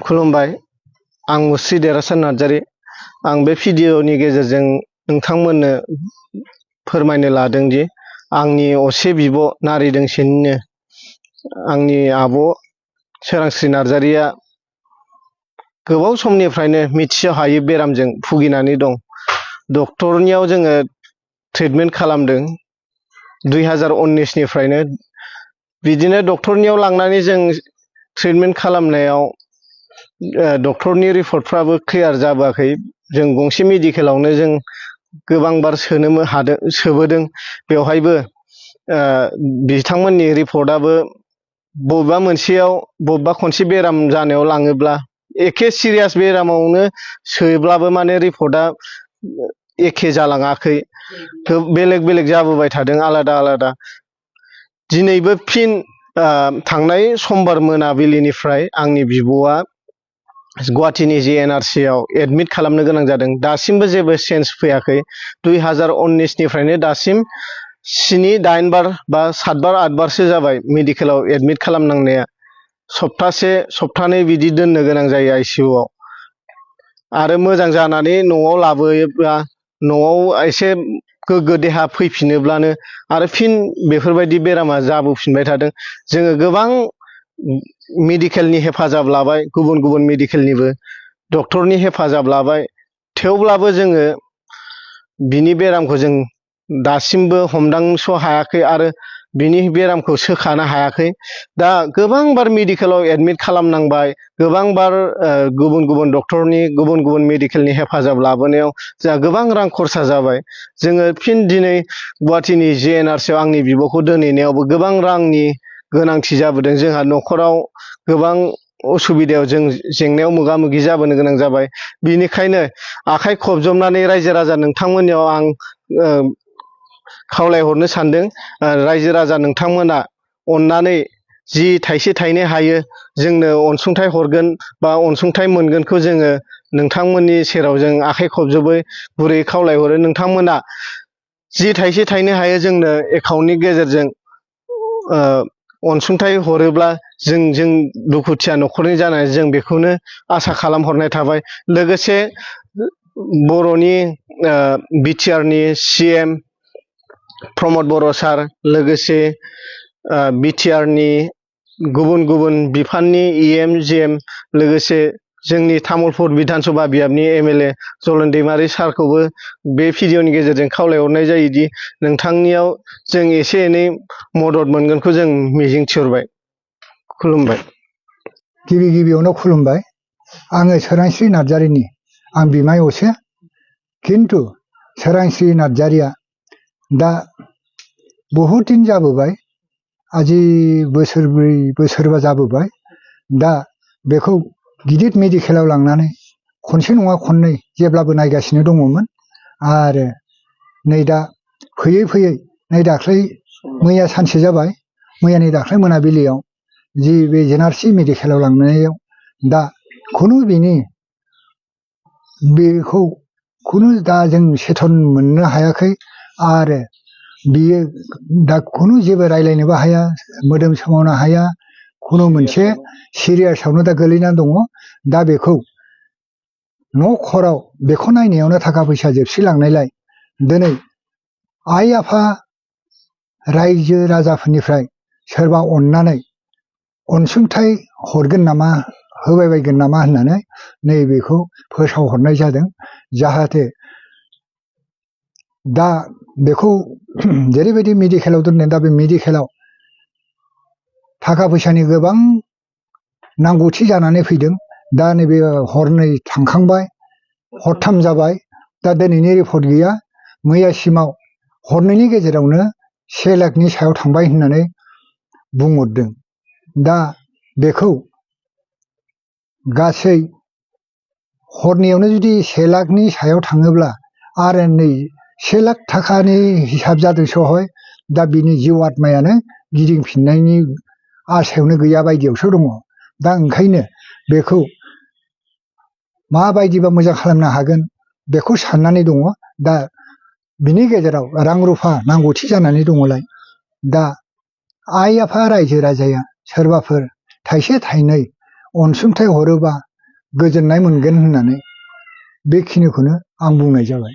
खुलुमबाय आं मुस्रि देरहासार नार्जारी आं बे भिडिअनि गेजेरजों नोंथांमोननो फोरमायनो लादों दि आंनि असे बिब' नारि दोंसेनिनो आंनि आब' सोरांस्रि नार्जारीया गोबाव समनिफ्रायनो मिथिस' हायै बेरामजों भुगिनानै दं। डक्टरनियाव जोङो ट्रिटमेन्ट खालामदों 2019 निफ्रायनो बिदिनो डक्टरनियाव लांनानै जों ट्रिटमेन्ट खालामनायाव डक्टरनि रिपर्टफ्राबो क्लियार जाबोआखै। जों गंसे मेडिकेलावनो जों गोबां बार सोबोदों बेवहायबो बिथांमोननि रिपर्टआबो बबेबा मोनसेयाव बबेबा खनसे बेराम जानायाव लाङोब्ला एखे सिरियास बेरामावनो सोब्लाबो माने रिपर्टआ एखे जालाङाखै, बेलेग बेलेग जाबोबाय थादों आलादा आलादा। दिनैबो फिन थांनाय समबार मोनाबिलिनिफ्राय आंनि बिब'आ गुवाहाटीनि JNRC आव एडमिट खालामनो गोनां जादों। दासिमबो जेबो चेन्ज फैयाखै। 2019 निफ्रायनो दासिम 7-8 बार बा 7 बार 8 बारसो जाबाय मेडिकेलाव एडमिट खालामनांनाया। सप्तासे सप्तानै बिदि दोननो गोनां जायो ICU आव। आरो मोजां जानानै न'आव लाबोयोब्ला न'आव एसे गोग्गो देहा फैफिनोब्लानो आरो फिन बेफोरबायदि बेरामा जाबोफिनबाय थादों। जोङो गोबां मेडिकेलनि हेफाजाब लाबाय, गुबुन गुबुन मेडिकेलनिबो डक्टरनि हेफाजाब लाबाय, थेवब्लाबो जोङो बिनि बेरामखौ जों दासिमबो हमदांस' हायाखै आरो बिनि बेरामखौ सोखानो हायाखै। दा गोबां बार मेडिकेलाव एडमिट खालामनांबाय, गोबां बार गुबुन गुबुन डक्टरनि गुबुन गुबुन मेडिकेलनि हेफाजाब लाबोनायाव जोंहा गोबां रां खरसा जाबाय। जोङो फिन दिनै गुवाहाटीनि JNRC आव आंनि बिब'खौ दोनहैनायावबो गोबां रांनि गोनांथि जाबोदों। जोंहा न'खराव गोबां उसुबिदायाव जों जेंनायाव मोगा मोगि जाबोनो गोनां जाबाय। बिनिखायनो आखाइ खबजबनानै रायजो राजा नोंथांमोननियाव आं खावलायहरनो सानदों, रायजो राजा नोंथांमोना अननानै जि थाइसे थाइनै हायो जोंनो अनसुंथाइ हरगोन बा अनसुंथाइ मोनगोनखौ जोङो नोंथांमोननि सेराव जों आखाइ खबजबै गुरै खावलायहरो। नोंथांमोना जि थाइसे थाइनै हायो जोंनो एकाउन्टनि गेजेरजों अनसुंथाइ हरोब्ला जों दुखुथिया न'खरनि जानानै जों बेखौनो आसा खालामहरनाय थाबाय। लोगोसे बर'नि BTR नि CM प्रमद बर' सार, लोगोसे BTR नि गुबुन गुबुन बिफाननि EM GM, लोगोसे जोंनि तामुलपुर बिधानसभा बियाबनि MLA जलन दैमारि सारखौबो बे भिडिअनि गेजेरजों खावलायहरनाय जायोदि नोंथांनियाव जों एसे एनै मदद मोनगोनखौ जों मिजिं थिहरबाय। खुलुमबाय। गिबियावनो खुलुमबाय। आङो सोरांस्रि नार्जारीनि आं बिमाय असे, खिन्थु सोरांस्रि नार्जारीया दा बहुद दिन जाबोबाय, आजि बोसोरब्रै बोसोरबा जाबोबाय। दा बेखौ गिदिर मेडिकेलाव लांनानै खनसे नङा खननै जेब्लाबो नायगासिनो दङमोन। आरो नै दा फैयै फैयै नै दाख्लै मैया सानसे जाबाय, मैयानि दाख्लै मोनाबिलियाव जि बे JNRC मेडिकेलाव लांनायाव दा बेखौ दा जों सेथन मोननो हायाखै। आरो बियो दा जेबो रायलायनोबो हाया, मोदोम सोमावनो हाया, मोनसे सिरियासआवनो दा गोलैनानै दङ। दा बेखौ न'खराव बेखौ नायनायावनो थाखा फैसा जोबसिलांनायलाय दिनै आइ आफा रायजो राजाफोरनिफ्राय सोरबा अननानै अनसुंथाइ हरगोन नामा, होबायबायगोन नामा होननानै नैबेखौ फोसावहरनाय जादों। जाहाथे दा बेखौ जेरैबायदि मेडिकेलाव दोनदों, दा बे मेडिकेलाव थाखा फैसानि गोबां नांगौथि जानानै फैदों। दा नैबे हरनै थांखांबाय, हरथाम जाबाय, दा दिनैनि रिपर्ट गैया। मैयासिमाव हरनैनि गेजेरावनो 1 लाखनि सायाव थांबाय होननानै बुंहरदों। दा बेखौ गासै हरनैयावनो जुदि 1 लाखनि सायाव थाङोब्ला आरो नै 1 लाख थाखानि हिसाब जादोंसो हय। दा बिनि जिउ आत्मायानो गिदिंफिननायनि आसायावनो गैया बायदियावसो दङ। दा ओंखायनो बेखौ माबायदिबा मोजां खालामनो हागोन बेखौ साननानै दङ। दा बिनि गेजेराव रां रुफा नांगौथि जानानै दङलाय, दा आइ आफा रायजो राजाया सोरबाफोर थाइसे थाइनै अनसुंथाइ हरोबा गोजोननाय मोनगोन होननानै बेखिनिखौनो आं बुंनाय जाबाय।